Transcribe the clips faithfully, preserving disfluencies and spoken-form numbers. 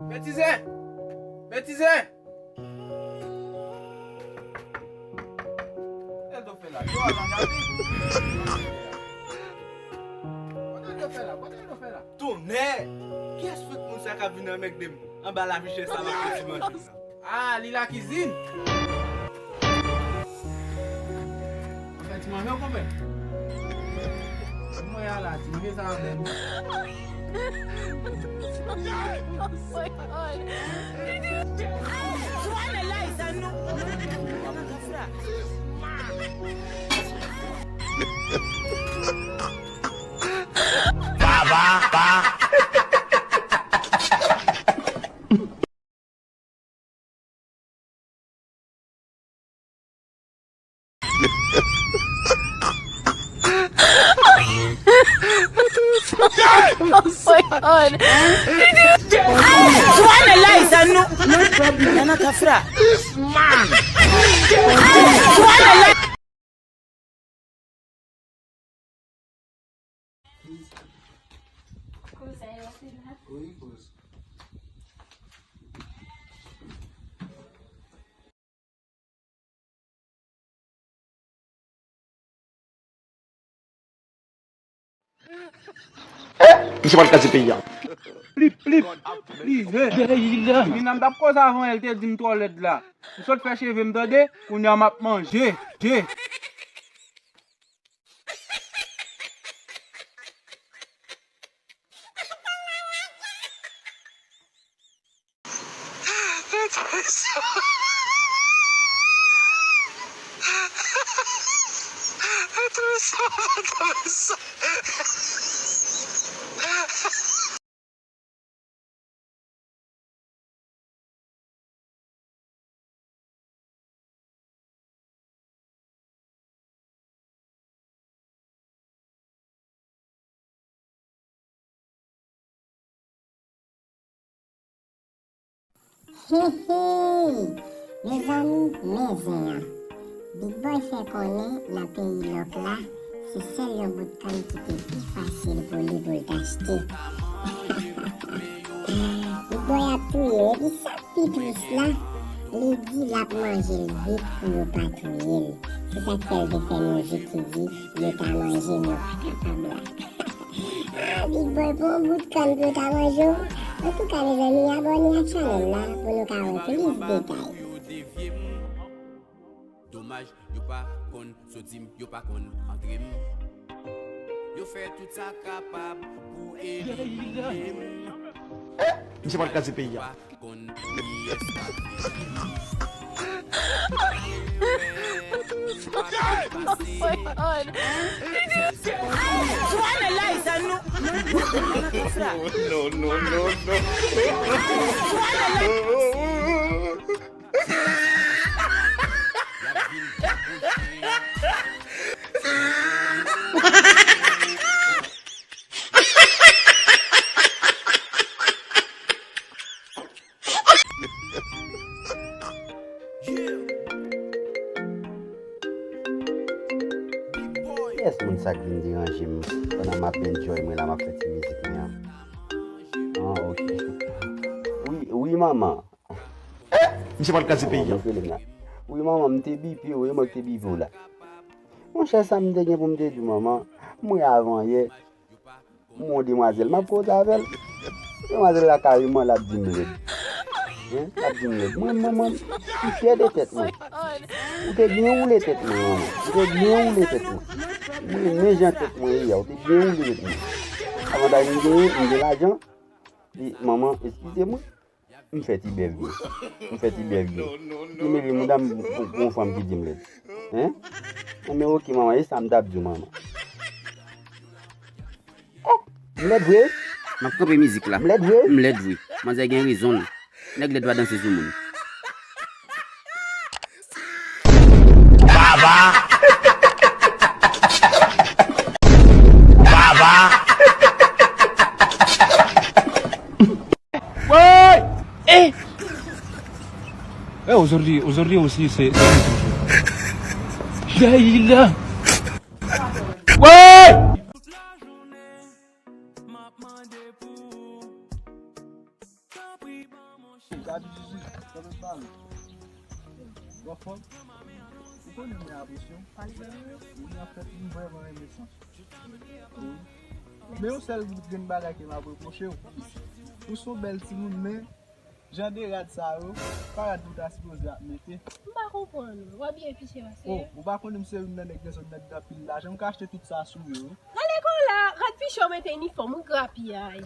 Betize! Betize! Sa l t ap fè la? Yo, al nan jaden. Sa l t ap fè la? Sa l t ap fè la? Tonnè! Kiyès fout moun sa k ap vin anmègde m anba lavi chè sa m ap fè ti manje m nan? Ah, li lakizin. Ou fè ti manje w, konpè? Mwen a la, ti manje sa a bèl. Oh my God. Subhanallah, sa nou. Nan nan kafra. This man. Subhanallah. Misye pral kraze peyi a. Plip, plip, plive. Mina m t ap koze avan yè, l te di m twò lèd la. M sot fè cheve m tande, kounye a m ap manje. Je. He he! Mezanmi, men zen an. Big Boy fè konnen nan peyi lòk la, se sèl yon bout kann ki te pi fasil pou li pou l t achte. Big Boy ap touye yo, epi sa k pi tris la, li di l ap manje l vit pou yo pa touye l. Se sa k fè l te fè mizik ki di, yo ta manje m, yo pa kapab la. Ah, Big Boy, pran yon bout kann pou yo ta manje w. Antouka, mezanmi, abòne ak chanèl la pou nou ka wè plis detay. Domaj, yo pa konn soti m, yo pa konn antre m. Yo fè tout sa kapab pou elimine m. Misye pral kraze peyi a. Subhanallah, sa nou. No, no, no, no. Kiyès moun sa k vin deranje m pandan m ap enjoy mwen la, m ap fè ti mizik mwen an? Ah, ok. Wi, wi, manman. Misye pral kraze peyi a. Wi, manman, m te bipe w, e mwen k te bipe w la. Monchè, sa m te gen pou m te di w, manman, m wè avan yè, m wè yon demwazèl, m ap koze avè l. Demwazèl la kareman, l ap di m lèd. Hein? L ap di m lèd. Mwen, manman, m fyè de tèt mwen. Ou te byen woule tèt mwen, manman. Ou te byen woule tèt mwen. M renmen jan tèt mwen ye a. Ou te byen woule tèt mwen. Avantaj m genyen, m gen lajan. Li, manman, eskize mwen. M fè ti bèf vye. M fè ti bèf vye. Li mele mouda m pou yon fanm ki di m lèd. Hein? Enben, ok, manman, e sa m t ap di w, manman. Oh, m lèd vre? M ap kanpe mizik la. M lèd vre? M lèd vre. Manzè gen rezon l. Nèg lèd pa danse sou moun. Baba! Baba! Woy! Eh! Eh, aujourd'hui, aujourd'hui aussi, c'est, c'est un autre jour. Daïla! Woy! Gade Zuzu, sa vle pale. Ou anfòm? Ou konnen mwen apresye w. Ou anfèt, m vrèman renmen sans. Wi. Men yon sèl grenn bagay ke m ap repwoche w. Ou se yon bèl timoun, men jan de rad sa yo, pa rad pou w ta sipoze ap mete. M pa konprann ou. W ap byen fiche pase. Oh, ou pa konnen m se youn nan nèg nan zòn nan ki gen anpil lajan. M ka achte tout sa sou yo. Gade kò la, rad fiche w mete inifòm, ou grapyay.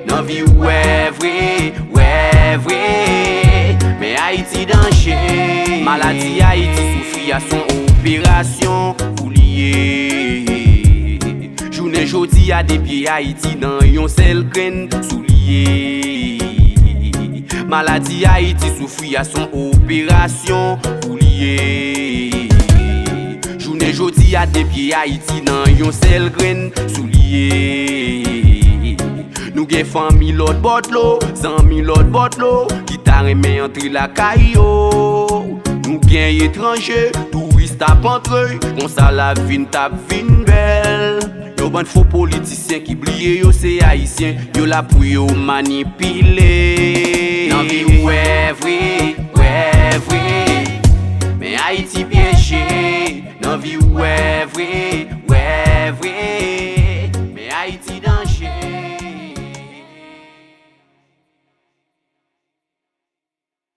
Nan vi w wè vre, wè vre. Men Ayiti danje. Maladi Ayiti soufri a se yon operasyon pou li ye. Jounen jodi a de pye Ayiti nan yon sèl grenn soulye. Maladi Ayiti soufri a se yon operasyon pou li ye. Jounen jodi a de pye Ayiti nan yon sèl grenn soulye. Nou gen fanmi lòt bò dlo, zanmi lòt bò dlo, ki ta renmen antre lakay yo. Nou gen etranje, touris t ap antre, konsa lavi n t ap vin bèl. Yon bann fo politisyen ki bliye yo se Ayisyen, yo la pou yo manipile. Nan vi w wè vre, wè vre. Men Ayiti pyeje, nan vi w wè